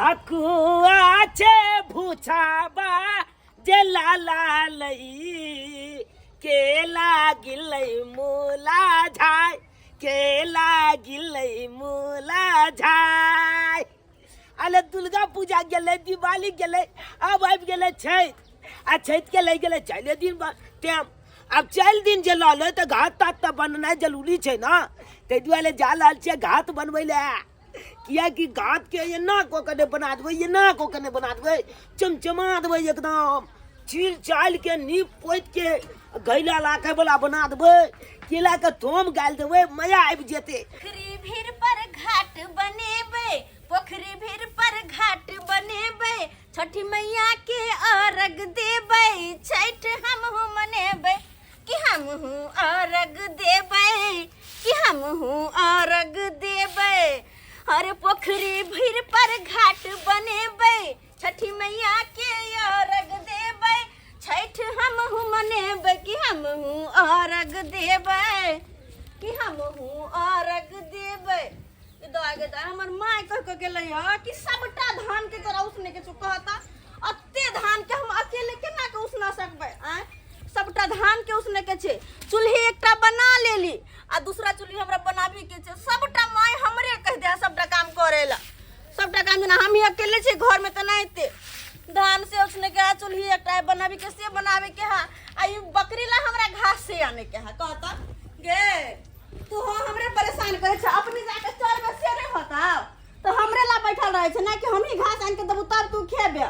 ठकुआ छै भूछाबा जे लाला लई के लागिलै मूला झाय के लागिलै मूला झाय। अरे दुर्गा पूजा गेलै, दिवाली गेलै, आब आबि गेलै छठि, आ छठिके लागि गेलै चारिए दिन टाइम। आब 4 दिन जे लऽ लै तऽ घात तात तऽ बननाइ जरूरी छै ने, ताहि दुआरे जा रहल छियै घात बनबै लए, किएकि घातके एना कऽ के नहि बना देबै, एना कऽ के नहि बना देबै, चमचमा देबै एकदम छील चालिके नीप पोतिके घैला राखैवला बना देबै, केलाके थोम गालि देबै, मजा आबि जेतै। पोखरि भीड़ पर घाट बनेबै, पोखरि भीड़ पर घाट बनेबै, छठी मैया के अर्घ देबै, छठि हमहूँ मनेबै, कि हमहूँ अर्घ देबै, कि हमहूँ अर्घ देबै। अरे पोखरि भीड़ पर घाट बनेबै, छठी मैया के अर्घ देबै, छठि हमहूँ मनेबै, कि हमहूँ अर्घ देबै, कि हमहूँ अर्घ देबै। दाय गे दाय, हमर माय कह के गेलै हँ कि सबटा धान के तोरा उसने के छौ। कहता अते धान के हम अकेले केना के उसना सकबै? आँय, सबटा धान के उसने के छै। चूल्ही एकटा बना लेली आ दूसरा चूल्ही हमरा बनाबी के छै। सबटा माय हमरे कह दे सबटा काम करे ला, सबटा काम जेना हम ही अकेले छै घर में, तऽ नहि एते धान से उसने के, चूल्ही एकटा बनाबी के से बनाबे के हा, आ ई बकरी ला हमरा घास से आने के हा। कहता गे तू हो हमरे परेशान करे छ, अपने जाके चरबे से नहीं होता तो हमरे ला बैठल रहे छै ना कि हम ही घास आन के देबू तब तू खेबे।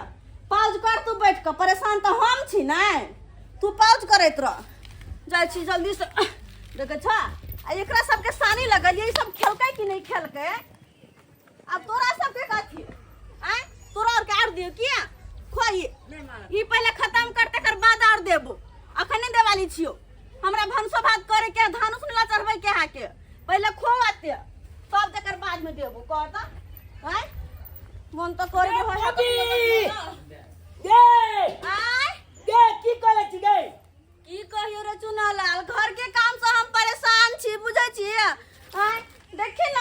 पाउज कर तू बैठ के, परेशान तो हम छी नहीं, तू पाउज करैत रह। जाइ छी जल्दी से देखे छ, आ एकरा सबके सानी लगल, ई सब खेलकै कि नहीं खेलकै? अब तोरा सबके कथी आय, तोरा और के आर दियो किया खोई, ई पहले खत्म कर तकर बाद और देबो, अखन नहीं देवाली छियो। हमरा भनसो भात करे के, धान उसने ला चढ़बै के हा के पहले खोआते तब तकर बाद में देबो। कहता आय मन तो करे के होय। भाभी! गे आय गे, की करे छी गे? की कहियो रे चुनालाल, घर के काम से हम परेशान छी, बुझै छी? आय देखी न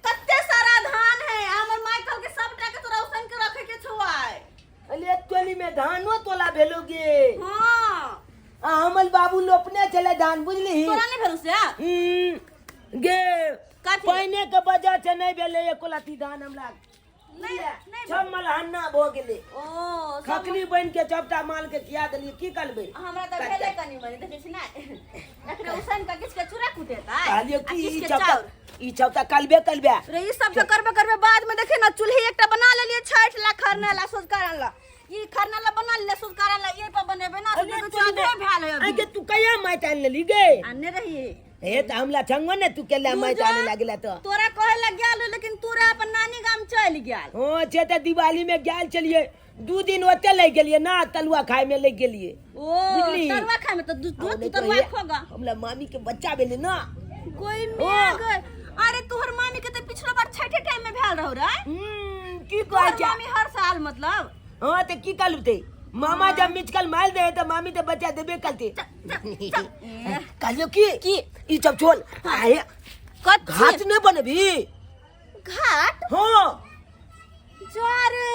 कते सारा धान है, हमर माय कहल के सबटा के तोरा उसन के रखे के छौ आय। अरे टोली में धानो तोला भेलो गे? हां। आ हमर बाबू लोपने छले धान, बुझली? तोरा नहीं भेलो से? गे कथी? पाइने के वजह से नहीं भेले एको लत्ती धान हमरा। नहीं, नहीं। सब मलहन्ना भ गेलै। ओ, सब खखली बन के सबटा माल के खिया देलियै, की करबै? हमरा तऽ भेलै कनी मनी, देखै छी ना एकरे उसन के किछ के चूड़ा कुटेतै कहलियै आ कि किछ ई के सबटा चाउर। ई सबटा कलबे कलबे रे ई सब तऽ करबे करबे, बाद में देखी ना चूल्ही एकटा बना लेलियै छठि ला, खरना ला, सोझका ला, ई खरना ला बना लेलियै, सोझका ला ये पर बनेबै ना। अरे देखै छी तोरी आधे भेल है अभी। आगे तू कहिया माटि आनि लेली गे? आनने रहियै। हे तऽ हमरा छंगो ने तू केला माटि आने लागला तऽ तोरा कहे लग गेल, लेकिन तोरा अपन नानी गाम चलि गेल। हाँ से तऽ दिवाली में गेल छलियै, 2 दिन ओते लागि गेलियै ना, तलुआ खाय में लागि गेलियै। ओ बुझली? तरुआ खाय में तऽ दू आ दू नहि तरुआ तऽ खोगा। हमरा मामी के बच्चा भेलै ना। कोई मिया गए। अरे तोहर मामी के तऽ पिछलो बार छठे टाइम में भेल रहो रे। की कहै तोहर छै मामी हर साल मतलब। हाँ तऽ की कहलू मामा जब मिचकल मारि दे तऽ मामी तऽ बच्चा देबे करते। कहलियो की की? ई सब छोड़, आए कथी? घाट नहीं बनबी? घाट? हाँ। जा रे,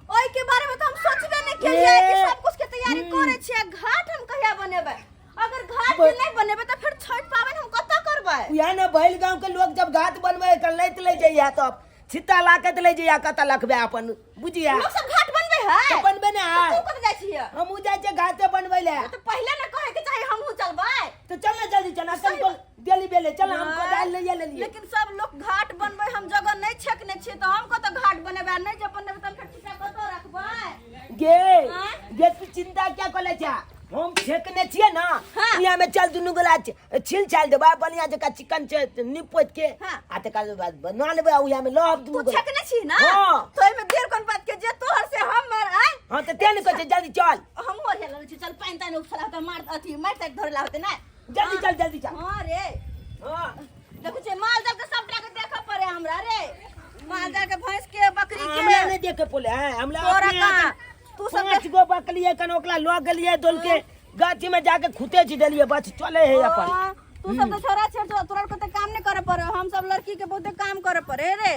ओई के बारे में तो हम सोचबे नहीं केलिए कि ए। सब कुछ के तैयारी करे छियै, घाट हम कहिया बनेबै? अगर घाट नहीं बनेबै तऽ फिर छठ पाबनि हम कतऽ करबै? उएह ने बैल गांव के लोग जब घाट बनबै के लैत ले जइया तब छित्ता लाकत ले जइया, कतऽ लखबे अपन बुझिया। लोग सब घाट बनबै है? तऽ बनबे ने है। तू कतऽ जाइ छियै? हमहूँ जाइ छियै घाटे बनबै ले। तऽ पहिले ने कहे के चाही हमहूँ चलबै। तऽ चल ने जल्दी चल, अखन तो डेली बेले चल, हम कोदारि लैये लेलियै। लेकिन सब लोग घाट बनबै, हम जगह नहीं छेकने छियै तऽ हम कतऽ घाट बनेबै? आ नहीं जब बनेबै तऽ हम फेर छिट्टा कतऽ रखबै? गे आँय? गे तू चिंता क्या करै छै, हम छेकने छियै ना। हाँ। यहाँ में चल दुनू गोला छिल छाल देबै बढ़िया जकाँ चिकन छै नीप पोति के। हाँ। आ तकर बाद बना लेबै आ उएह में लहब तू दुनू गोला। छेकने छी ना? हाँ। तो एहिमे देर कोन बात के, जे तोहर से हमर आय। हाँ तऽ तें ने कहै छै जल्दी चल। हमहूँ ओरिया लेने छी, चल पानि तानि उपसला होतै, मार अथी मारि तारि धरला होतै ना। जल्दी चल जल्दी चल। हाँ रे। हाँ। देखै छियै माल जाल के सबटा के देखऽ पड़े हमरा रे, माल जाल के, भैंस के, बकरी के। हमरा नहि देखे पड़ले हैं, हमरा तोरा अपने कहाँ? हाथ तू सब 5 गो बकरी है, कन ओकरा लऽ गेलियै दोल के गाछी में जाके खुते छी देलियै, बस चले है अपन। हाँ, तू सब तो छोरा छे, तो तोरा के तो काम नहीं करे पड़े, हम सब लड़की के बहुते काम करे पड़े रे।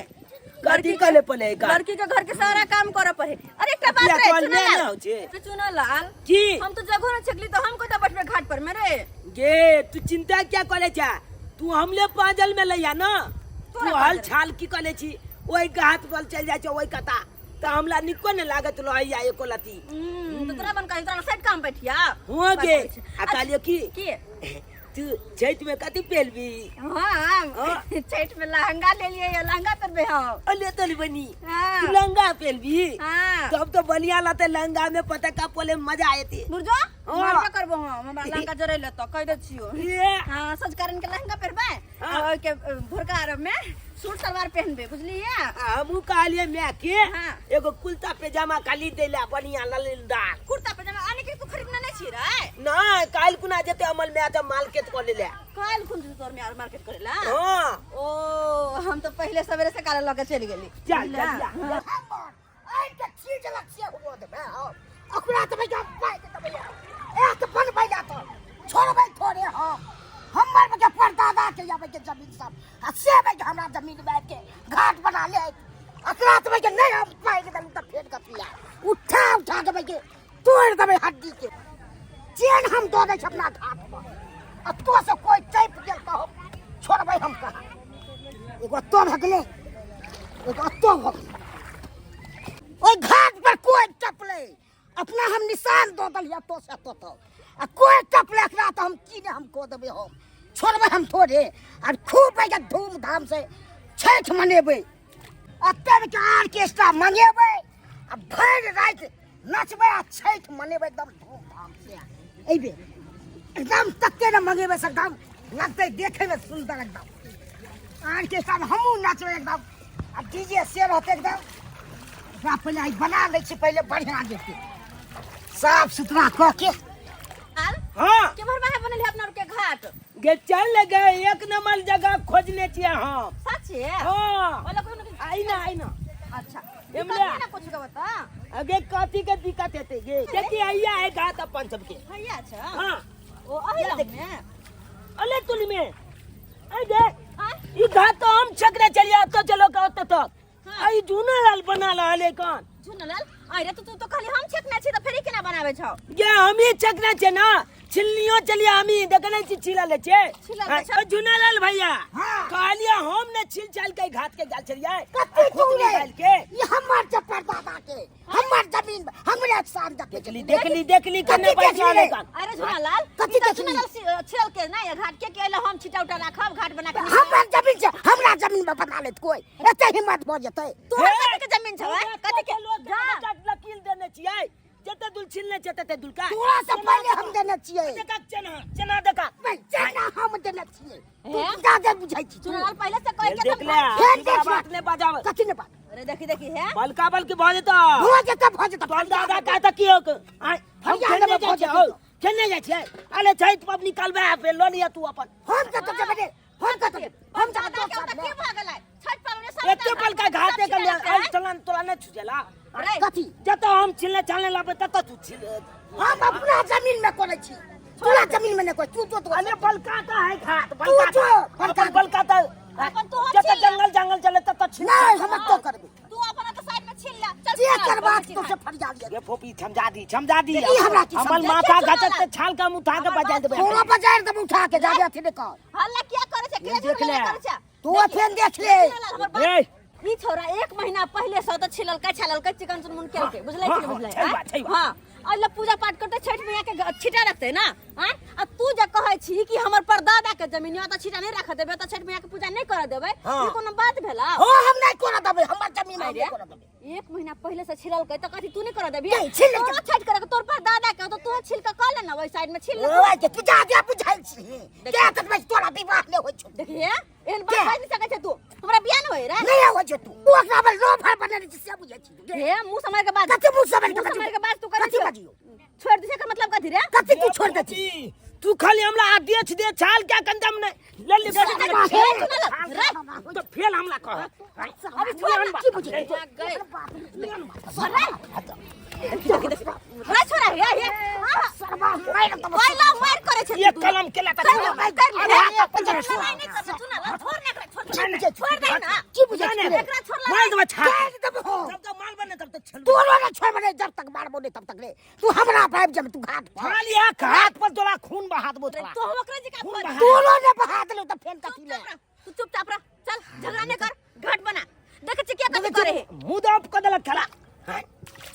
कथी कहले पले का लड़की के घर के सारा काम करे पड़े। अरे एकटा बात बियाह रे तोहर चुना नहि लाल। होइ छै। तो चुना लाल की हम तो जगहो न छकली तो हम कोता बैठबे घाट पर में रे। गे तू चिंता क्या करे छा, तू हमले पाजल में लैया ना, तू तोरा हल पाजल। छाल की करे छी, ओहि घाट पर चल जाइ छै ओहि कता त हमला निको ने लागत रहैया एको लती। तो तोरा बन कहीं तोरा साइड काम बैठिया हुआ बात गे करै छै। आ कहलियो की की तू छठि में कथी पेलबी? हाँ हाँ। छठ में लहंगा ले लिए, ये लहंगा पहनबे हम। अले तोली बनी हाँ। तू लहंगा पेलबी? हाँ। तब तो बढ़िया लाते लहंगा में पता पोले मजा आयते। मुर्जो हाँ। मरबे करबो हम, हमरा लहंगा जरै ले तो कह दे छियो। ये हाँ सजकरण के लहंगा पहनबे हाँ। और के भोरका अरब में सूट सलवार पहनबे, बुझलिए? हमू कहलिए मैं के हाँ। एगो कुर्ता पैजामा खाली देला बढ़िया ललदार कुर्ता पैजामा आने के तू खरीदना नहीं छी रे? ना काल कुना जेते अमल में आता मार्केट कर लेले। काल कुन जेते तोर में यार मार्केट करेला? हां। ओ हम तो पहले सवेरे से काल लगे चल गेली। चल, चल, चल। आई के चीज लक्ष्य हुआ देबे हो अकरा त भैया पाइ के त भैया ए त बन भैया तो छोड़बै थोड़े हो हमर के परदादा के आबै के जमीन सब आ से भैया हमरा जमीन बैठ के घाट बना ले अकरा त भैया नहीं हम पाइ के देलु त फेर कथिया उठा उठा के भैया तोड़ देबै हड्डी के चेन हम दऽ दै छी अपना घाट पर आ तो से कोई टपि गेल तऽ हम छोड़बै हम कहाँ। एगो तो भऽ गेलै एगो अतो भऽ गेलै ओहि घाट पर कोई टपलै अपना हम निशान दऽ देलियै तो से तो तो आ कोई टपलै एकरा तऽ हम की नहि हम कऽ देबै, हम छोड़बै हम थोड़े। आर खूब एहिके धूमधाम से छठि मनेबै, एतेक आर्केस्ट्रा मंगेबै आ भरि राति नचबै आ छठि मनेबै एकदम धूमधाम से। एहिबेर एकदम तते ने मंगेबै से एकदम लगतै देखैमे सुन्दर एकदम आर्केस्ट्रामे हमहूँ नचबै एकदम आ डीजे से रहतै एकदम। एकरा पहिले आइ बना लै छी पहिले बढ़िआँ जेतै साफ सुथरा कऽ के। हाँ। केम्हर बाहर बनल है अपना के घाट? गे चल गे एक नंबर जगह खोजने छियै हम। सच्चे? हाँ। ओला कोई न आई ना आई ना। अच्छा। एमले दिक्कत ना कुछ के बता। अगे कथी के दिक्कत हेतै गे? देखी आइया है घाट अपन सबके। हैया अच्छा। हाँ। ओ अही या लग में। अले तुली में। आई गे। हाँ? ई घाट तो हम छकरे चलिया तो चलो का ओत तक। हाँ। आई जूना लाल बना रहले कौन? जूना लाल? अरे तो तू तो खाली हम छकना छी त फेरी केना बनावे छौ? गे हम ही छकना छे ना। छिलनियो चलिया हम ही देखने छी छिला ले छे। छिला ले हाँ, छे। ओ जूना लाल भैया। हाँ। कहलिया हम ने छिल चाल के घाट के गाल चलिया। कथी आ खुद तू रे? निकाल के। ई हमर जे परदादा के हमर जमीन हमरे शान देखै देखली छली। देखली देखली कथी कने देखली बैठा रे? ले कान। अरे झूना लाल, कथी ई तऽ देखली? झूना लाल छिलल के ना, ये घाट के के अइले हम छिटा उटा राखब घाट बना के। हमर जमीन छै, हमरा जमीन में बना लेत कोई एते हिम्मत भऽ जेतै? तोहर कथी के जमीन छौ, हमरा कथी के? कथी लोग जा। के लकील देने छियै। जते दुल छिलने छै तते दुल का। तोरा से पहिले हम देने छियै। देखा चना चना देखा। भाई, चना हम देने छियै। तू हैं? ज्यादा बुझै छी तू। झूना लाल पहिले से कहि के देख तुम ले, घाट- फेर ई देख ले। बात ने बजाव। कथी ने बात? अरे देखी देखी है। बलका बलकी भऽ जेतौ। भऽ जेतौ, भऽ जेतौ। तोहर दादा कहता की हो? आय, हम फरियाद खेलने में जाइ भऽ छियै, जेतौ। हौ, खेलने जाइ छियै। अरे छठि पबनी कालबे आ फेर लऽ लिअ तू अपन। हम कतऽ जेबै रे? हम कतऽ जेबै? हम दादा जेबै के दोसर ओतऽ मे। की भऽ गेलै? छठि पाबनि सब एते बलका घाटे के ले आइ चलन तोरा नहि छुझेला। अरे कथी? जतऽ हम छिलने छालने लाबै ततऽ तू छिल। हम अपना जमीन में करै छी, तोरा जमीन में नहि करै। तू जो तो अरे बलका तऽ है घाट, बलका तू जो, तऽ। बलका। अपन बलका तऽ अपन तू हम जतऽ छिल ले। जंगल जंगल चले ततऽ छिल। नहि, हम तो करबै। तू अपन ओतऽ साइड में छिल ले। चल जे चल, करबाक चल, तो से फरियाद ले। ये फोपी समझा दी, समझा दी। ई हमरा की हमर समझा? माथा चुना घचक ला। के छाल के हम उठा के बजा देबै। तोरा बजार देब उठा के, जाबे अथी नहि कर। हल्ला किया करै छै? किया देख ले। झगड़ा करै छै? तू फेन देख ले। हमर बात ए। ई छोरा एक महीना पहले से तो छिललकै छाललकै चिकन चुनमुन केलकै, बुझलै कि हाँ, नहि बुझलै? छै बात, छै बात। हाँ, अइला पूजा पाठ करते छठि मैया के छिटा रखते ना, आँय? आ तू जे कहै छी कि हमर परदादा के जमीन यऽ तऽ छिटा नहि राखऽ देबै, तऽ छठि मैया के पूजा नहि करऽ देबै, हाँ। ई कोनो बात भेला? हो, हम नहि करऽ देबै, हमर जमीन हम नहि करऽ देबै। एक महीना पहले से छिललकै तऽ कथी तू नहि करऽ देबही? नहि, छिललकै। तोरो छठि करे के तोर परदादा के तऽ तू छिल के कऽ ले ना, ओहि साइड में छिल ले। ओ, के तू जा जा बुझै छी। के तऽ बस तोरा विवाह नहि होइ छौ। देखिए, एहन बात के? बाजि नहि सकै छै तू। हमरा बियाह नहि होय रे। नहि होइ छौ तू। तू ओकरा पर लोभर बनेने छी से बुझै छी। हे, मुँह सम्हारि के बाज। कथी मुँह सम्हारि के मुँह बाजू? सम्हारि के बाज तू करै कथी छियौ? बाजियौ? छोड़ि दै छै एकर मतलब कथी रे? कथी तू छोड़ि दै छी? तू खाली हमरा आ देछ दे छाल क्या कंदम ने ले ले छोड़ दे, छोड़ दे, रे। तो फेल हमला कह। अभी छोड़ ना। की बुझै छी? गए। रे छोड़ा, हे, हे। हाँ, सरबा मारि देबौ। कोइला मारि करै छै एक तू। कलम केला त कर ले, कर ले। अरे हाथ अपन लड़ाई नहि कर, चुना ला, छोड़ ना एकरा, छोड़ की बुझै छी? छोड़ दे ना। की बुझै छी? एकरा छोड़ ला। मार देबै छाल काटि देबहो। जब तक मारबे ने तब तक छलबे। तोरो ने छोड़बे नहीं, जब तक मारबो नहीं तब तक रे। तू हमरा पर आबि जेबे तू घाट पर। छाल या हाथ पर तोरा खून बहा देबो तोरा। तो हम ओकरे जकाँ खून कर। बहा तोरो ने बहा देलौ तऽ फेर कथी ले? चुपचाप रह, तू चुपचाप रह, चल झगड़ा नहीं कर, घाट बना। देख छी क्या कथी करे है। मुंह दब कऽ देलक खेला।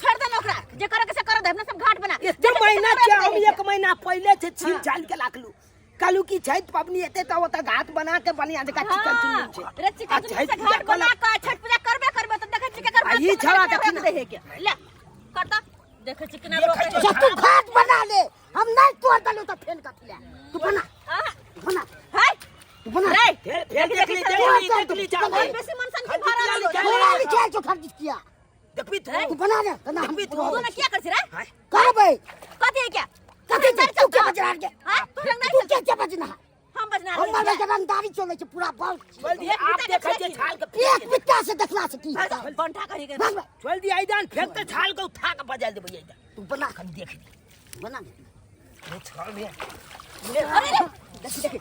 छोड़ दे ना ओकरा, जे करे के से करे दे, अपना सब घाट बना। एते महीना के हम एक महीना पहिले से छील छाल के राखलू। कहलू कि छठि पबनी एते तऽ ओतऽ घाट बना के बढ़िया जकाँ चिकन चुनमुन छै। रे चिकन आ चुनमुन छठि से पूजा घाट बना कलक। के छठ पूजा करबे करबे तऽ देखै छी केकर आ भात ई के छौड़ा बना के देखी रख ना। दे है के। ले कर तऽ देखै छी केना देखै रोकै छी। है। जब तू घाट बना ले, हम नहीं तोड़ देलौ तऽ फेर कथी ले? तू बना, आहा, बना, है तू बना। रे फेर फेर देखी, देखली देखी, देखली चल, देखली चल, चल। बहुत बेसी मन सन के खर्च भरा किया रहलो। लिखा? तोरा लिखे छौ खर्च किया? देखबी तू तू बना ले, तना हम देखबी तू। तू ना किया कर छी रे? हाय। करबै। कथी है क्या? कथी छै? तू के बजना के? हां, तू रंग तू नहीं के के बजना? हम बजना हमर लगे रंगदारी चलै छै पूरा बल। छोड़ दिए एक आप बित्ता के देखै छियै छेकी। छाल के एक बित्ता से देखला से की हेतै? बंठा कही के बस, बस, छोड़ दिए ऐदान फेंक के छाल के उठा के बजा देबै ऐदान। तू बना, कनी देख ली। बना ले। ये छोड़ दे। अरे रे देखी देखी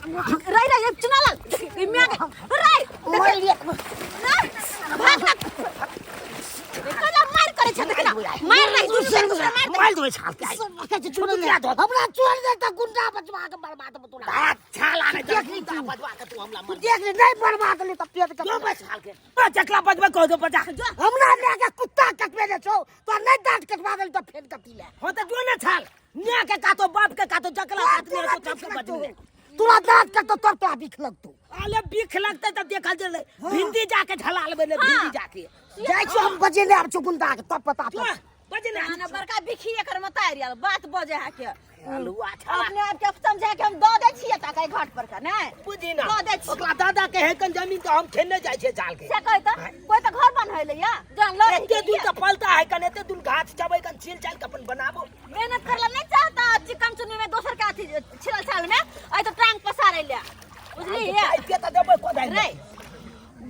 रे रे ये चुनालाल देखी ई मियां के रे मार लिया। रे भाग ना कला मार करे छै देखना मार रही दूसरा दूसरा मार मार देबै छाल के। सब के छोड़ दे। हमरा छोड़ दे त गुंडा बचवा के बर्बाद तोरा। आ छाल आने दे। देख ली तू। बजवा के तू हमला तू मार। देख ले, नहीं बर्बाद ले त पेट के। जो बस छाल के। आ चकला बजबै कह दो बजा। जो हमरा लए के कुत्ता कटबे ने छौ, तो नहीं दांत कटवा देल त फेर कथी ले? हो त जो ना छाल। न्या के कातो बाप के कातो जकला हाथ में तो सबके बजबे। तोरा दांत कटतो तब तोरा बिख लगतो। अले बिख लगते त देखल जेलै। भिंडी जाके ढला लेबै ले भिंडी जाके। जाइ छियौ हम बजेने आब छौ गुंडा के तब पता जो चलतौ। बजे ना। ना बड़का बिखी एकर मतार यार बात बजे है के हलुआ छाला। अपने आप के समझा के हम दऽ दै छियै ताके घाट पर का नै बुझी ना। दऽ दै छियै। ओकरा दादा के है कन जमीन त हम खेने जाइ छियै जाल के। से कहि तऽ कोई तऽ घर बनहैले या जान लऽ एते दूर त पलता है कन एते दूर घास चबै कन छील चाल के अपन बनाबो। मेहनत करला नहीं चाहता चिकन चुन्नी में दोसर के अथी छिलल छाल में ऐ तो टांग पसारे ले बुझली खाइ के त देबै कोदारि रे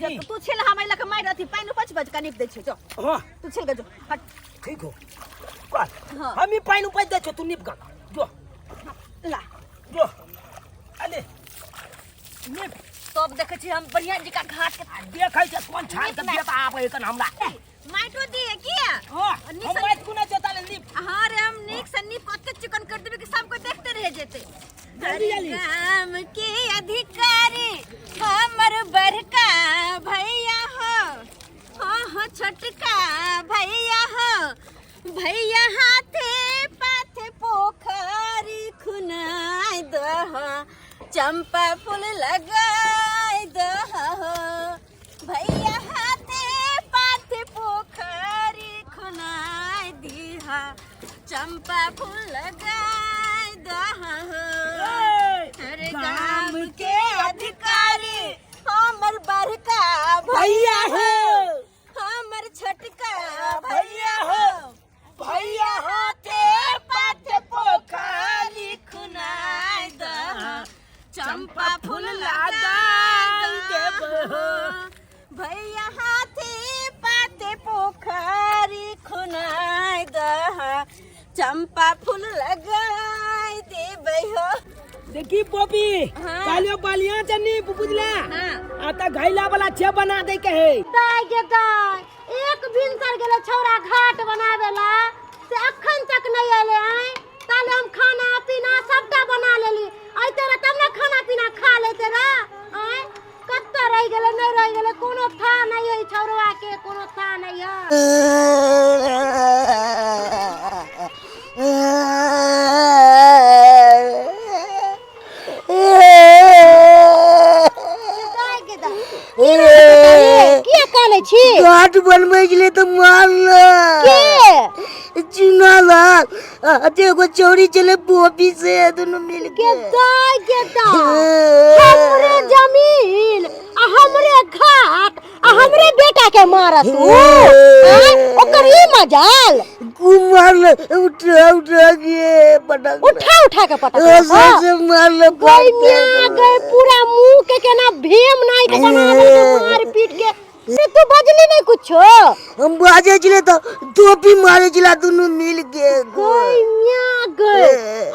देख तू छिल हम लके मारि अथी पानि उपछ बच कनिक दै छियौ जो हां तू छिल के जो हट ठीक हो कर। हाँ। हम ही पानि उपज दै छियौ तू निप ग जो ला जो अले निप। तब देखै छी हम बढ़िया जी का घाट के देखै छै कोन छाल के नीप ना। बेटा आबै कन हमरा। माइटो दिए किया हां नीक हम से माटि कुना जोता ले निप। हाँ रे हम नीक से नीप कते चिकन कर देबे कि सबको देखते रह जेते। जल्दी जल्दी। काम के अधिकारी हमर बड़का भैया हो, हाँ हाँ छोटका भैया हो, भैया हाथे पाथे पोखरी खुनाय दह, चंपा फूल लगाय दह, भैया हाथे पाथे पोखरी खुनाय दीहा, चंपा फूल लगाय दह। अरे गाम के अधिकारी हमर बड़का भैया हो, हमर छोटका भैया हो, भैया हाथे पाथे पोखरी खुनाय दह, चंपा फूल लगाय देब, भैया हाथे पाते पोखरी खुनाय दह, चंपा फूल लगाय देबै हो। देखी पोपी हाँ। कालियो बालिया चन्नी बुझला। हाँ। आ त घैला वाला छे बना दे के है। दाय गे दाय, एक भिनसर गेलै छौड़ा घाट बनाबे ला से अखन तक नहीं एले आय। ताले हम खाना पीना सबटा बना लेली, अइते रह तब ने खाना पीना खा लेते रह। आय कत्ता रहि गेलै नहीं रहि गेलै, कोनो था नहीं है छौड़वा के, कोनो था नहीं है। दाय गे दाय, किया कानै छी? घाट बनबै छलै तऽ मारलक के? चुनालाल। अते एगो चौरी छलै बोपी से दुनू मिल के दाय गे दाय, हमरे जमीन आ हमरे घाट आ हमरे बेटा के मारत उ? आँय? ओकर ई मजाल? खूब मारलक, उठा उठा के पटक उठा उठा के पटक से मारलक। गई मियां गई, पूरा मुंह के केना भीम नाई के बना देलकै मार पीट के। से तू बजली नहीं कुछो? हम बाजे छलै तऽ टोपी मारे छलै दुनू मिल के। गई मियां गई,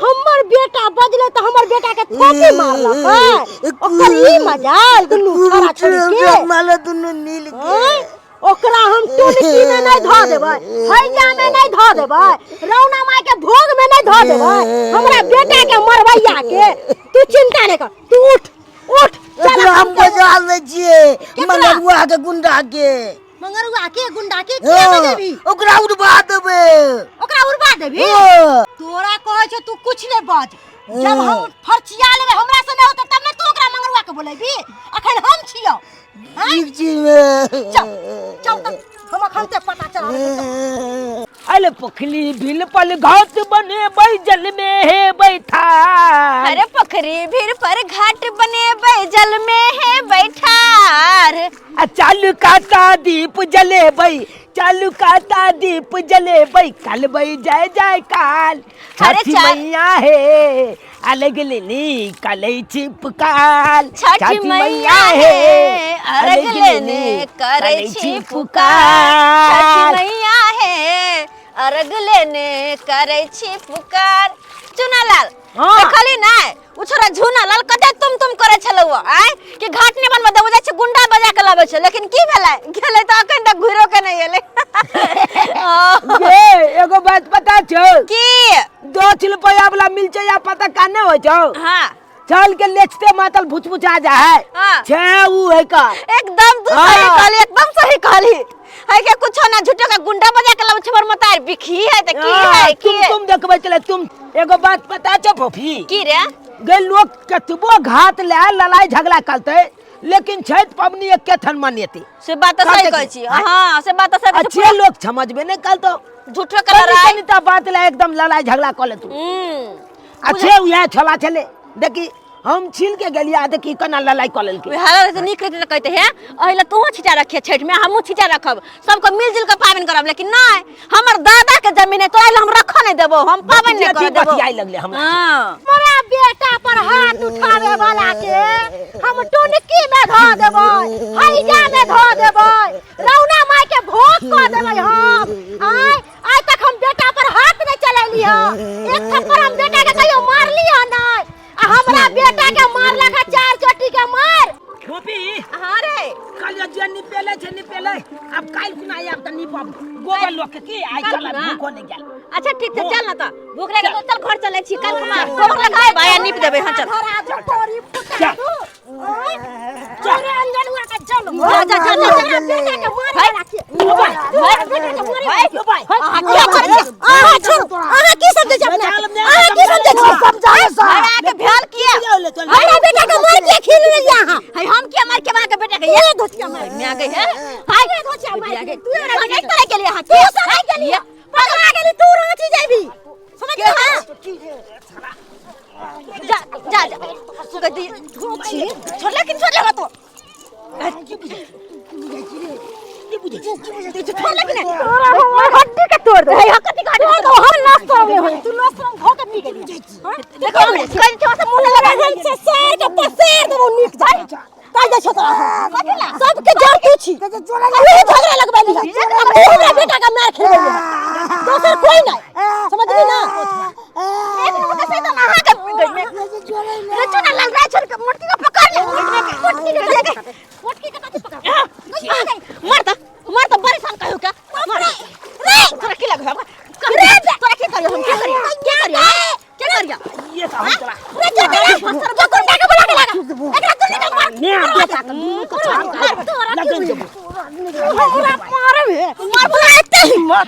हमर बेटा बजले तऽ हमर बेटा के थोपी मारलकै, ओकर ई मजाल दुनू छोड़ा छोड़ी के मारल दुनू मिल के। आँय? ओकरा हम टुनकी में नहीं धऽ देबै, हैजा में नहीं धऽ देबै, रौना माय के भोग में नहीं धऽ देबै। हमरा बेटा के मरबैया के तू चिंता नहीं कर, तू उठ उठ चल। एकरा हम बजा लै छियै मंगरुआ के गुंडा के। मंगरुआ के गुंडा के किया बजेबी? ओकरा उड़बा देबै। ओकरा उड़बा देबी? हाँ। तोरा कहै छौ तू कुछ नहीं बाज, जब हम फरचिया लेबै हमरा से नहीं होतै तब ने तू ओकरा मंगरुआ के बोलेबी। अखन हम छियौ। ठीक छी मे। चल चल तब हम अखन ते पता चला देबै। अरे पोखली बिल पल घाट बने जल में है बैठा। अरे पोखरी भीड़ पर घाट बने जल में है बैठार। आ चालू काता दीप जले बई, चालू काता दीप जले बई, कल बई जय जय काल। अरे छठी मैया हे अलग लेनी कलई छिपकाल। छठी मैया हे अर्घ लेने करै छी पुकार। छठी मैया हे अर्घ लेने करै छी पुकार। चुनालाल देखली नै उ छोरा झुनालाल कते तुम तुम करै छलौ आय कि घाट नै बनबऽ देबो, जाइ छै गुंडा बजा के लाबै छै, लेकिन की भेलै गेलै तऽ अखन तक घुरो के नै एलै। गे एगो बात पता छौ? की? 10 रुपया वाला मिल छै या पता काने होइ छौ? हाँ। चल के लेचते मातल भुचभुचा जा है। हाँ। छे उ है का। एकदम तू सही कहली, एकदम सही कहली। है के कुछो ना झूठो का गुंडा बजा के लाबै छै हमर मतार बिखी है त की है की तुम है? तुम देखबै चले तुम। एगो बात पता छौ फोफी? की रे? गे लोग कतबो घात ले लड़ाई झगड़ा करते लेकिन छठ पबनी एके थन मनेते। से बात त सही कहते कहै की? छी। हां से बात त सही कहै छी। अच्छे लोग समझबे नहीं करतो। झूठो के लड़ाई। कनी ता बात ले एकदम लड़ाई झगड़ा कर ले तू। अच्छे उहे छोला छले देखी हम छील के गेलिया देखी कना लड़ाई कर लेलके। उहे रहते नीक रहते त कहते हैं अहिला तोहो छिटा रखिए छठ में, हमहूँ छिटा रखब, सबके मिलजुल के पाबनि करब, लेकिन नहीं हमर दादा के जमीन है तोरा हम रखऽ नहीं देबो, हम पाबनि नहीं करऽ देबो। बतियाई लगले हमरा। हाँ। मोरा बेटा पर हाथ उठावे वाला के हम टुनकी में धऽ देबै, हैजा में धऽ देबै, रौना माय के भोग कऽ देबै हम। आय आइ तक हम बेटा पर हाथ नहीं चलेली ह, एक थप्पड़ हम बेटा के कहियो मारली ह नहीं, आ हमरा बेटा के मारलक ह 4 चोटी के मार। गोपी। हाँ रे। कल जे निपेले छे निपेले, अब काल कुना आब त निपब गोबर लोक के की आइ काल्हि चल खुना? भूखो नहीं गेल। अच्छा ठीक छै चल ना त भूख लागि गेल चल घर चलै छी, काल खुना गोबर लगाए भाई नीप देबै। हां चल। धरा दू तोरी फुटा चल। दू। अरे अंजन हुआ के चल। जा, जा, जा, जा, जा, बेटा के मारे हाय। राखी। हाय। बेटा के मारे हाय। राखी। अहाँ की करै छी? अहाँ छोड़ू, अहाँ की समझै छी अपना के? अहाँ की समझै छी? समझाए सा। हमरा के भेल किया? हमरा बेटा के मार के खिल लेलियै अहाँ। हाय, हम किया मार के अहाँ के बेटा के? ये धोतिया मार। मैं गई है। हाय, धोतिया मार बिटिया के। के। तू हमरा तू बेटा तरह के लिए अहाँ तू के? सराय के लिए। ये। पकड़ा गेली तू रांची जाबी। समझ गेली? जा जा जा गदी छी छोड़, लेकिन छोड़ ले तो छोड़, लेकिन तोरा हमर हड्डी के तोड़ दे। हे हकती काट तोड़ दो, हम नाश्ता में होई। तू नाश्ता में धो के पी गेली। देखो हमरे कल छो से मुंह लगा हम से सर के पसेर देबो नीक जाय। काज दे छो तोरा। सबके जड़ तू छी। तू झगड़ा लगबैली है। तू हमरा बेटा के मार खेलबैली है। दोसर कोई नहीं। समझली ना? एक नंबर के सही तो अहाँ के रे चुना लाल राय छोड़ के मोटकी के पकड़ ले। मोटकी के पकड़। मोटकी के कथी पकड़? मर त मर त परेशान कहियो के मर रे तोरा की लगो हमरा रे तोरा की करियो हम? की करियो? की करियो? की करियो? ये तो हम तोरा रे जो तेरा फसर जो गुंडा के बुला के लगा। एकरा दुन्नी के मार। ने बेटा के दुनू के छाप तोरा की लगन जब हमरा मारे में। मार बोला एते हिम्मत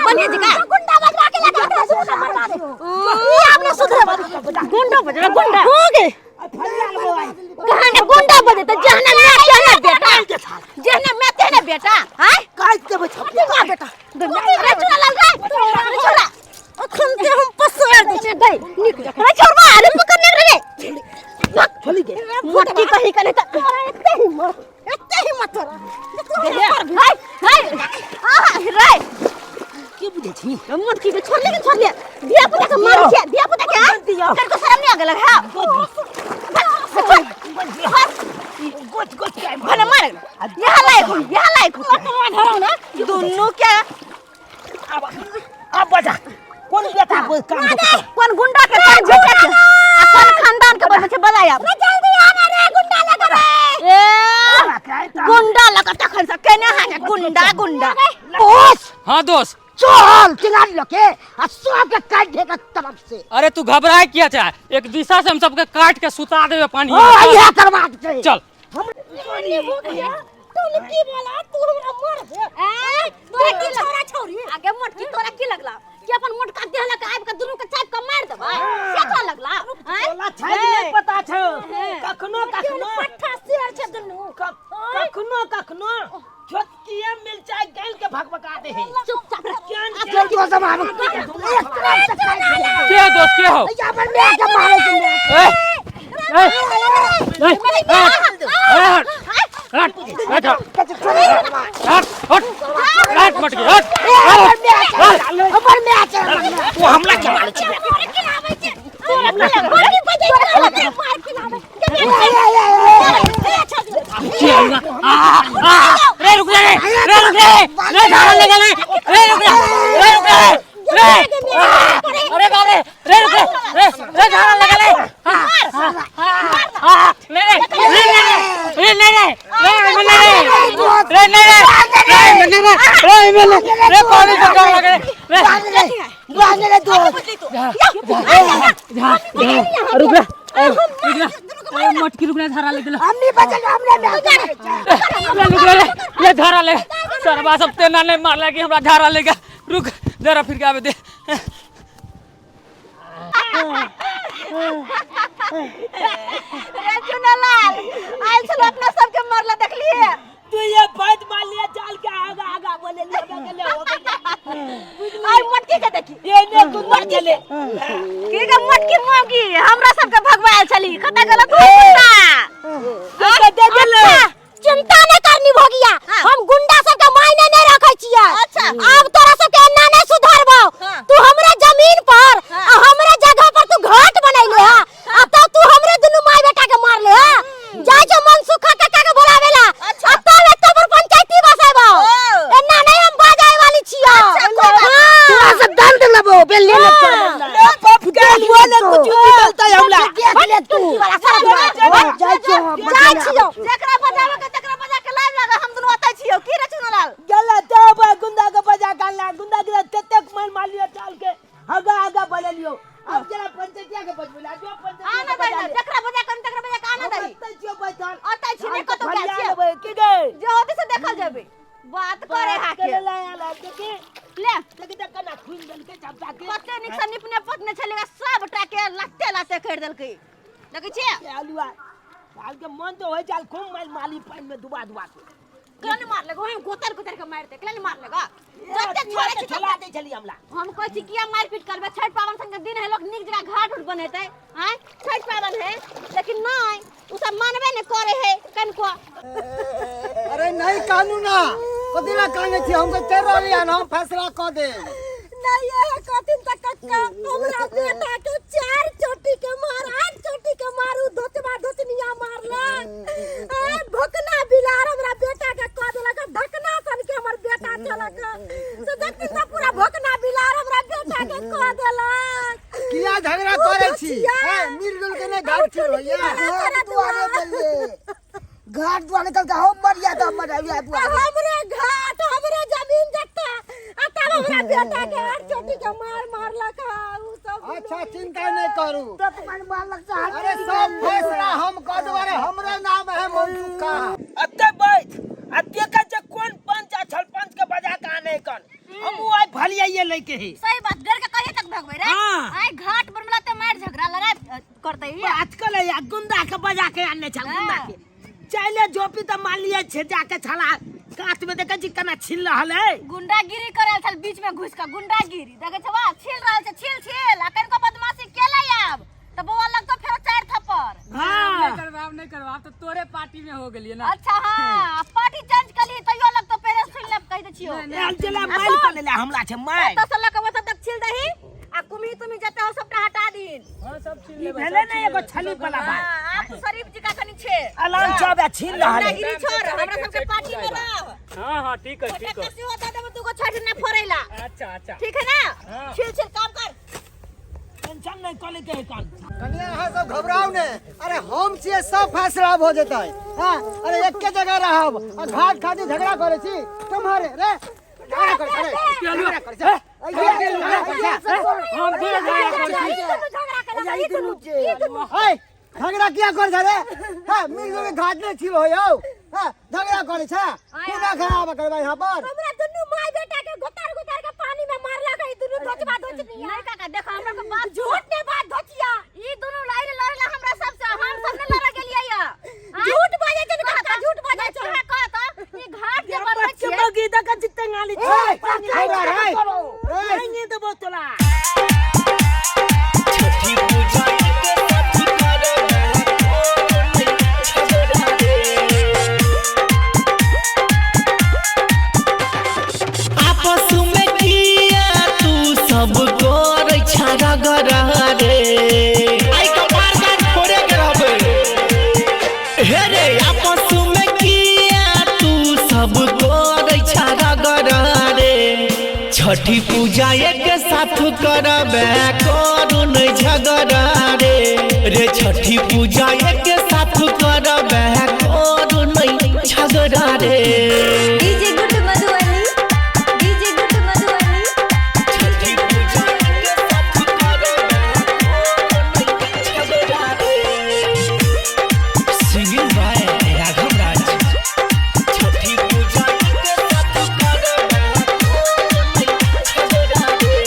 बनिया जी का गुंडा बजवा के लगा एकरा सुन के मरवा दे। ई आपने सुधरे गुंडा बजरा गुंडा हो गए। कहां ने गुंडा बजे त जहना मैं तेहना बेटा, जहना मैं तेहना बेटा। हां काट देबै छपिया। का बेटा रे चुना लाल रे रे छोड़ा अखन ते हम पसार दे छी गई नीक जकाँ। रे छोड़बा अरे पकड़ने रे छोली गे मोटकी कही कने त तोरा एते हिम्मत, एते हिम्मत तोरा। हाय हाय आहा रे की बुझै छी? मोटकी के छोड़ लेकिन छोड़ ले धिया पुता के मार छिया धिया पुता के तेरे को शर्म नहीं आ गेल है? गोच गोच के भले मार यहाँ लायक हो, यहाँ लायक हो। धरो ना दुन्नू के अब अब बजा कोन बेटा को काम देखो? कोन गुंडा के, कोन बेटा के आ कोन खानदान के बनबै छै बजाय अब। जल्दी आना रे गुंडा लगा रे। ए तोरा के गुंडा लगा तखन से केने है गुंडा गुंडा। दोस। हाँ दोस्त। चल चिल्ला लोके आ सबके काट देगा तरफ से। अरे तू घबराए किया चाहे, एक दिशा से हम सबके काट के सुता देवे पानी ओ में। इहे करबाक छै। चल। हम तू की बोला तू हमरा मारबे? ए तोरा की छोरा छोरी आगे मोटकी तोरा की लगला कि अपन मोटका देह लग आबि के दुनू के चापि के मारि देबै से तोरा लगला? आँय? तोला छै कि नहि पता छौ, कखनो कखनो पट्ठा शेर छै दुनू। कखनो कखनो छोटकिए मिरचाई गैल के भकभका दे है। चुपचाप रह। केहन चल दोस्त हम आब एक तरफ से काट देगा। के दोस्त के हो? या पर मैं के मारे छै। ए ए ए ए हट हट हट हट हट हट मटकी हट। हमर मैं छै। तू हमला के मारे छै? तोरा खिलाबै छै, तोरा खिलाबै बजै छै, मार खिलाबै। रे रुक जा रे, रे रुक रे, रे धारा ले गेले, रे रुक रे, रे रुक रे, रे अरे बाप रे, रे रुक रे, रे रे धारा ले गेले। ले रे ले रे ले रे ले रे ले ले रे ले रे ले रे पानी से डर लगे रे। बांधे रे दोस्त। रुक रे रुक रे मटकी रुक रे, धारा ले गेले। हमनी बचल हमरे मैं ले रुक रे, ले धारा ले सरबा सब तेना नहीं मारला कि हमरा धारा ले गया। रुक जरा फिर के आवे दे। रे चुनालाल आयल छलो अपना सबके मरला देखलिए। तू ये बात मान लिया चाल के आगा आगा बोले लिया बगले हो गया। आई मटकी के देखी ये ने गुंडा गेले की के मटकी मौगी हमरा सबके भगवायल छली कत गलत हो गुंडा दे दे गेले। चिंता नहीं करनी भोगिया, हम गुंडा सबके मायने नहीं रखे छियै। अच्छा। अब तोरा सबके एना नहीं सुधरबौ। हाँ। तू हमरा जमीन पर हाँ। आ हमरा जगह पर तू घाट बनैले हा आ तब तू हमरे दुनू माय बेटा के मारले हा। जाय छौ मनसुखा काका के बोलावेला। अच्छा। आ तब एतऽ पर पंचायती बसेबौ। ओ। एना नहीं हम बाजाय वाली छियै। अच्छा, कोई बात हाँ। तोरा सब दंड लेबो बे ले ले चल। ले बाप के बोले कुछ निकलता है हमला। देख ले तू। वाला सारा दुआर। जाय छियो हम। जाय छियौ। जेकरा बजावे के तकरा बजा के लाइव लगा हम दुनू अतै छियौ की रे चुनालाल? गेले तब गुंडा के बजा के अनला गुंडा के ततेक मार मारलियो चाल के आगा आगा बोले लियो। अब जरा पंचायतिया के बजबुला जो पंचायतिया आना के बजा दही ले। जेकरा बजा के तकरा बजा के आना दही। अतै छियो बैठल। अतै छी नहीं कतौ गेल फरिया छियौ। लेबै की गै? जे होतै से देखल जेबै। बात करे हा के ले आला देखी ले देखी त कना खुल देलकै चपटा के। कते नीक से निपने पोतने छलै सबटा के लाते लाते करि देलकै। देखै छियै के आलुआ आल के मन तो होय चाल खूब माल माली पानी में डुबा डुबा के। केना नहि मारलक ओहिमे गोतर गोतर के मारि दे केना नहि मारलक जते छोड़ै छी छोला दै छली हमला। हम कहै छी किया मारपीट करबै? छठि पाबनि संगे दिन है लोक नीक जगह घाट उट बनेतै आँय छठि पाबनि है लेकिन नहीं उ सब मानबे नहीं करे है कनको। अरे नहीं कानूना कथी ला काने छी हम तो चल रहली हन हम फैसला क दे। नहीं ये कथिन त कक्का हमरा बेटा के 4 चोटी के मार 8 चोटी के मारू धोतबा धोतनिया मारलक। ए भोकना बिलार हमरा बेटा के कह देलक ढकना सन के हमर बेटा चलक से देखिन त पूरा भोकना बिलार हमरा बेटा के कह देलक। किया झगड़ा करे छी? ए मिलजुल के नहीं घाट छी भैया। घाट दुआरे बोलिए घाट दुआरे कल का हम मरिया त हमर अबिया दुआरे। हमरे घाट हमरे जमीन जत्ता आ तब हमरा बेटा के 8 चोटी के मार मारलक उ सब। अच्छा चिंता नहीं करू। तो तुम्हारे मारलक से हाथ अरे सब फैसला हम क देबै हमरे नाम है मनसुखा। अते बैठ आ देखै छै कोन पंच आ छल पंच के बजा के आने कन हम उ आइ भलियाइए लैके है। सही बात डर के कहिए तक भगबै रे। हाँ। आइ घाट बनला त मार झगड़ा लड़ाई करतै। आजकल या गुंडा के बजा के आने छल गुंडा के चले जोपी त मान लिया छे जाके छला कात में देखै छी केना छिल रहल है। गुंडागिरी करल छल बीच में घुस के गुंडागिरी देखै छवा छिल रहल छै छिल छिल आ कनको बदमाशी केलै आब त बौआ लगतो फेरो 4 थप्पड़। हां नहीं करवाब नहीं करवाब तो तोरे पार्टी में हो गेलिए ना। अच्छा हां पार्टी चेंज कली तैयो लगतो पहले सुन लेब कहि दै छियो। आल चला माइल कर लेले हमला छै माइल। ओतऽ से लऽ के ओतऽ तक छिल दही आ कुम्ही तुम्ही जते हो सबटा हटा दीन। हां सब छिल ई लेबै। भेलै ने एगो छली वाला बात। हां आप शरीफ जी का कनी छे अलान चब आ छिल रहल है। गुंडागिरी छोड़ हमरा सबके पार्टी में रह। हां हां ठीक है ठीक है। कसी होता देबो तू को छठ ना फोड़ैला। अच्छा अच्छा ठीक है ना? हाँ। छिल छिल काम कर। टेंशन नहीं कले के कान। कनिया अहाँ सब घबराउ ने, अरे हम छियै सब फैसला भऽ जेतै। हाँ, अरे एके जगह रहब आ घाट खातिर झगड़ा करै छी तुम्हारे रे, झगड़ा करै छी, झगड़ा करै छी, हम के झगड़ा करै छी? है झगड़ा किया कर रे? हाँ, मिल के घाट नहीं छिलो यौ। हाँ, झगड़ा करै छै, कोना खराब करबै यहाँ पर? हमरा दुनू माय बेटा के गोतार गोतार के पानी में मारला गई दुनू धोचबा धोचनिया। नहीं काका देखो हमरा के बात झूठ ने बात धोचिया। ई दुनू लड़े लड़ला हमरा सब से, हम सब ने लड़ गेलियै या। झूठ बाजै छै काका, झूठ बाजै छै। कहा कहत ई घाट जे बनबै बच्चे छियै बगी दका जितने गाली ए, झगड़ा रे। ए, नहीं देबो तोला। छठी पूजा के साथ करबे झगड़ा रे। आपस में किया तू सब करै छा रगड़ा रे। आई कपार काट फोड़े के रहबै हे रे। आपस में किया तू सब करै छा रगड़ा रे। छठी पूजा एक साथ करबे करू नै झगड़ा रे। रे छठी पूजा एक साथ करबे करू नै झगड़ा रे। DJ good Madhubani, DJ good Madhubani. Chhathi Puja एक साथ करबे करू नै झगड़ा रे। सिंगिंग बाय राघव राज। छठी पूजा एक साथ करबे करू नै झगड़ा रे।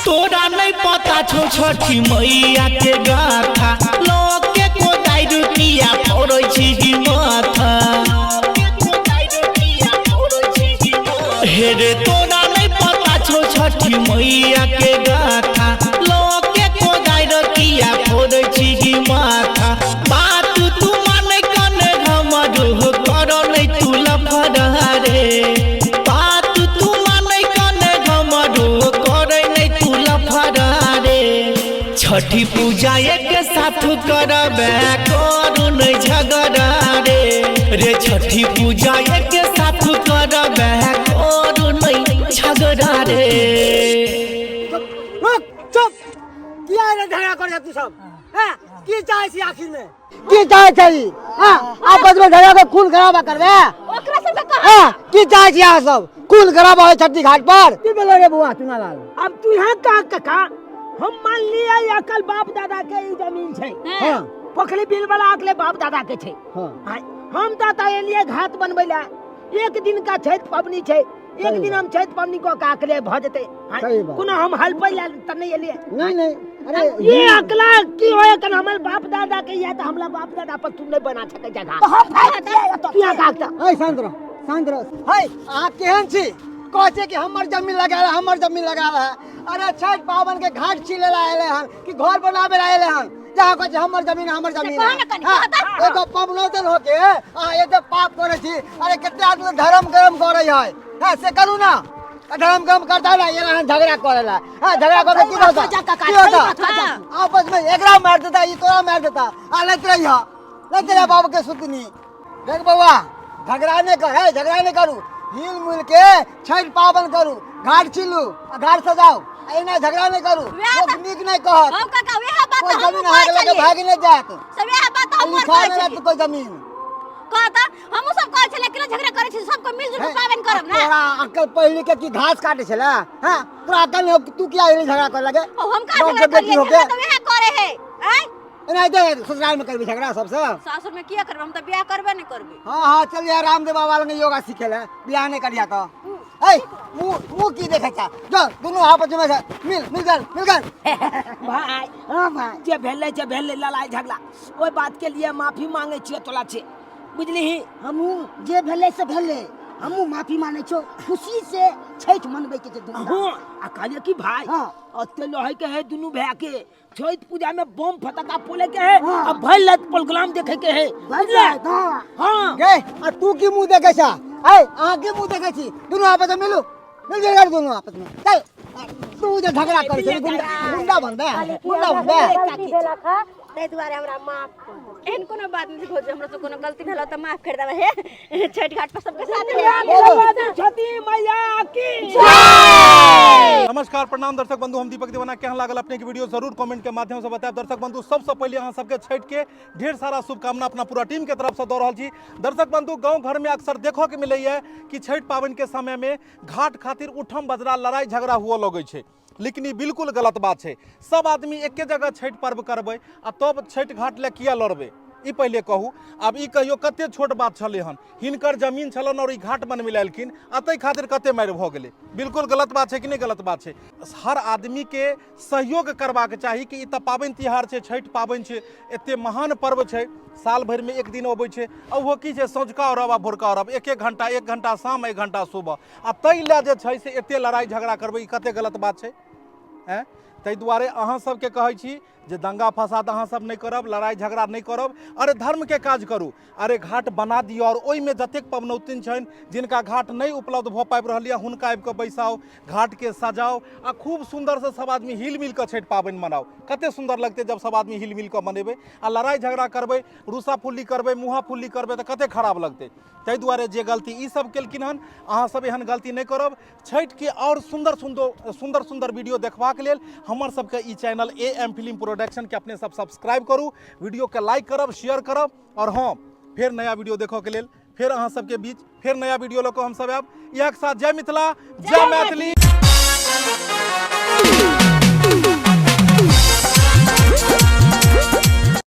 तोरा नहीं पता छौ छठी मैया के गाथा, लोग के कोदाइ रुपिया फोड़ै छी माथा। हे रे तोरा नहीं पता छौ छठी मैया के गाथा, लोग के कोदाइ रुपिया फोड़ै छी माथा। बात तू मानै कने हमर कर नै तू लफड़ा रे। बात तू मानै कने हमर करै नै तू लफड़ा रे। छठी पूजा एक साथ करबे करू नै झगड़ा रे। रे छठी पूजा एक साथ करबे करू नै झगड़ा रे। रुक, चुप। किया रे झगड़ा कर तू सब? हाँ, की चाहे छी आखिर में? की चाहे छी? हाँ, आपस में झगड़ा के खून खराबा करबे? ओकरा सब के कह हाँ, की चाहे छी अहाँ सब? खून खराबा होय छठी घाट पर? की भेलै रे बौआ चुनालाल? अब तू यहाँ कहा काका, हम मान लिया ये अकल बाप दादा के ई जमीन छै। हाँ, पोखरी बिल वाला अकले बाप दादा के छै। हाँ, हम तो एलिए घाट बनबै ला, एक दिन का छठ पबनी छै, एक दिन हम छठ पबनी को काकले भ जेतै। सही बात। कोनो हम हलपै ला त नहीं एलिए। नहीं नहीं, अरे ये अकला की होय कन हमर बाप दादा के या त हमला बाप दादा पर तू नहीं बना सकै जगह। तो हम भाग दिए तो तू यहाँ काकता। ऐ शांत रह, शांत रह। है अहाँ केहन छी? कहै छै कि हमर जमीन लगा रहा, हमर जमीन लगा रहा। अरे छठ पावन के घाट छिले ला आएले हन कि घर बनावे ला आएले हन? जहाँ कहै छै हमर जमीन, हमर जमीन। कहो ना कनी, हाँ, कहो एगो पबनौतन होके अहाँ एते पाप करै छी। अरे कते आदमी धर्म कर्म करै है। हाँ, से करू ना। धर्म कर्म करता ना, ये अहाँ झगड़ा करेला। हाँ, झगड़ा करके की होता? की होता? आपस में एकरा मार देता, ई तोरा मार देता। आ लैत रहिह, लैत रहिह बाबू के सुतनी। देख बौआ, झगड़ा नहीं कर, है झगड़ा नहीं करू। हिल मिल के छठ पावन करू, घाट छिलू आ घाट सजाओ। एना झगड़ा नहीं करू, वएह लोग नीक नहीं कहत। हम काका वएह बात कोई हम जमीन अहाँ के लगे भागि नहीं जायत। सब वएह बात हम लिखा कहै नहीं छलियै। रहत कोई जमीन। कहता हमहूँ सब कहै छलियै केना झगड़ा करै छी, सबको मिलजुल के पाबनि करब ना। तोरा अक्कल पहिले के की घास काटे छला? हाँ, तोरा अक्कल नहीं हो कि तू किया एहन झगड़ा करे लगे? ओ हम का गाँव झगड़ा के बेटी करियै? होके। झगड़ा तऽ वएह करे है। आँय एनाहिते ससुराल में करबी झगड़ा सबसे? सासुर में किया करबै, हम तऽ बियाह करबे नहि करबै। हाँ हाँ, चल यार रामदेव बाबा लगे योगा सीखे ले, बियाह नहीं करिया तो। ए मुँह मुँह की देखे छा? जो दोनों आपस में मिल मिल गल, मिल गल। भाई, हाँ भाई, जे भेलै जे भेलै लड़ाई झगड़ा ओहि बात के लिए माफी मांगे छियै तोला छे, बुझलिही? हमहूँ जे भेलै से भेलै, हमहूँ माफी मांगे छियौ। खुशी से छठि मनबै के छै धूमधाम। हाँ, आ कहलियै कि भाई, हाँ। ओते लहै के है दुनू भाय के, छठ पूजा में बम फटका फोड़े के है हाँ। आ भरि राति प्रोग्राम देखे के है, बुझले? हाँ। हाँ। गे, आ तू की मुँह देखे छा? ऐ, अहाँ की मुँह देखे छी? दुनू आपस में मिलू, मिल जाएगा दुनू आपस में। चल, तू जे झगड़ा करै छी, गुंडा गुंडा बनबे, गुंडा बनबे। गलती भेलक हँ, ताहि दुआरे हमरा माफ कर दे। एहन कोनो बात नहीं भौजी, हमरा से कोनो गलती भेल तऽ माफ कर देबै। हे छठ घाट पर सबके साथ रहे। छठी मैया की जय। नमस्कार, प्रणाम दर्शक बंधु, हम दीपक दीवाना। केहन लागल अपने के वीडियो जरूर कमेंट के माध्यम से बतायब। दर्शक बंधु, सबसे पहले अहाँ सबके छठि के ढेर सारा शुभकामना अपना पूरा टीम के तरफ से दऽ रहल छी। दर्शक बंधु, गाँव घर में अक्सर देखऽ के मिलैया कि छठि पाबनि के समय में घाट खातिर उठम बजरा लड़ाई झगड़ा हुअ लगै छै, लेकिन ई बिल्कुल गलत बात छै। सब आदमी एके जगह छठि पर्व करबै आ तब छठि घाट लए किया लड़बै, ई पहिले कहू। आब ई कहियो कते छोट बात छलै हन, हिनकर जमीन छलन और ई घाट बनबै लए एलखिन आ ताहि खातिर कते मारि भऽ गेलै। बिल्कुल गलत बात छै कि नहि? गलत बात छै। हर आदमीके सहयोग करबाक चाही कि ई तऽ पाबनि तिहार छै, छठि पाबनि छै, एते महान पर्व छै, साल भरिमे एक दिन अबै छै। आ ओहो की छै, सँझुका अरब आ भोरका अरब, एक एक घंटा, एक घंटा शाम, एक घंटा सुबह, आ ताहि लए जे छै से एते लड़ाइ झगड़ा करबै, ई कते गलत बात छै। आँय, ताहि दुआरे अहाँ सबके कहै छी जे दंगा फसाद अहाँ सब नहि करब, लड़ाइ झगड़ा नहि करब। अरे धर्मके काज करू, अरे घाट बना दियौ और ओहिमे जतेक पबनौतिन छनि जिनका घाट नहि उपलब्ध भऽ पाबि रहल यऽ हुनका आबि कऽ बैसाउ, घाटके सजाउ आ खूब सुन्दरसँ सब आदमी हिल मिल कऽ छठि पाबनि मनाउ। कते सुन्दर लगतै जब सब आदमी हिल मिल कऽ मनेबै। आ लड़ाइ झगड़ा करबै, रूसा फुल्ली करबै, मुँहा फुल्ली करबै तऽ कते खराब लगतै। ताहि दुआरे जे गलती ई सब केलखिन हन, अहाँ सब एहन गलती नहि करब। छठिके आओर सुन्दर सुन्दर सुन्दर सुन्दर वीडियो देखबाक लेल हमर सबके ई चैनल ए एम फिल्म प्रोडक्शनके अपने सब सब्सक्राइब करू, वीडियोके लाइक करब, शेयर करब। और हाँ, फेर नया वीडियो देखऽ के लेल फेर अहाँ सबके बीच फेर नया वीडियो लऽ कऽ हमसब आयब। इएह के साथ जय मिथिला, जय मैथिली।